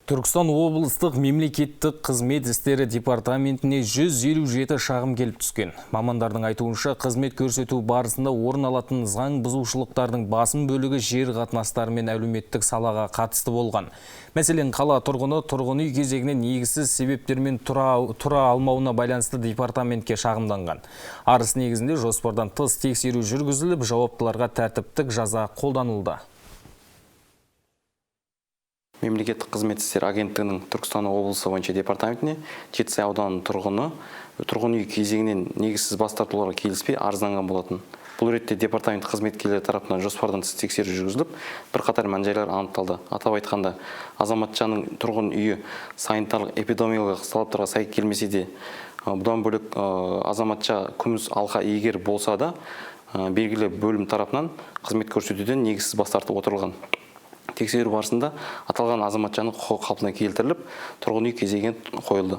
Түркістан облыстық мемлекеттік қызмет істері департаментіне 157 шағым келіп түскен. Мамандардың айтуынша, қызмет көрсету барысында орын алатын заң бұзушылықтардың басым бөлігі жер қатынастары мен әлеуметтік салаға қатысты болған. Мәселен, қала тұрғыны тұрғын үй кезегіне негізсіз себептермен тұра алмауына байланысты департаментке шағымданған. Арыз негізінде жоспардан тыс тексеру жүргізіліп, жауаптыларға тәртіптік жаза қолданылды. Мемлекеттік қызмет істері агенттігінің Түркістан облысы бойынша департаментіне Жетісай ауданының тұрғыны тұрғын үй кезегінен негізсіз бас тартуларға келіспей арызданған болатын. Бұл ретте департамент қызметкерлері тарапынан жоспардан тыс тексеру жүргізіліп, бірқатар мән-жайлар анықталды. Атап айтқанда, азаматшаның тұрғын үйі санитарлық эпидемиологиялық талаптарға сай келмесе де, бұдан бөлек азаматша күміс алқа иегері болса да, белгілі бөлім тарапынан қызмет көрсетуден негізсіз бас тартып отырылған. Тексеру барысында аталған азаматшаның құқығы қалпына келтіріліп, тұрғын үй кезегіне қойылды.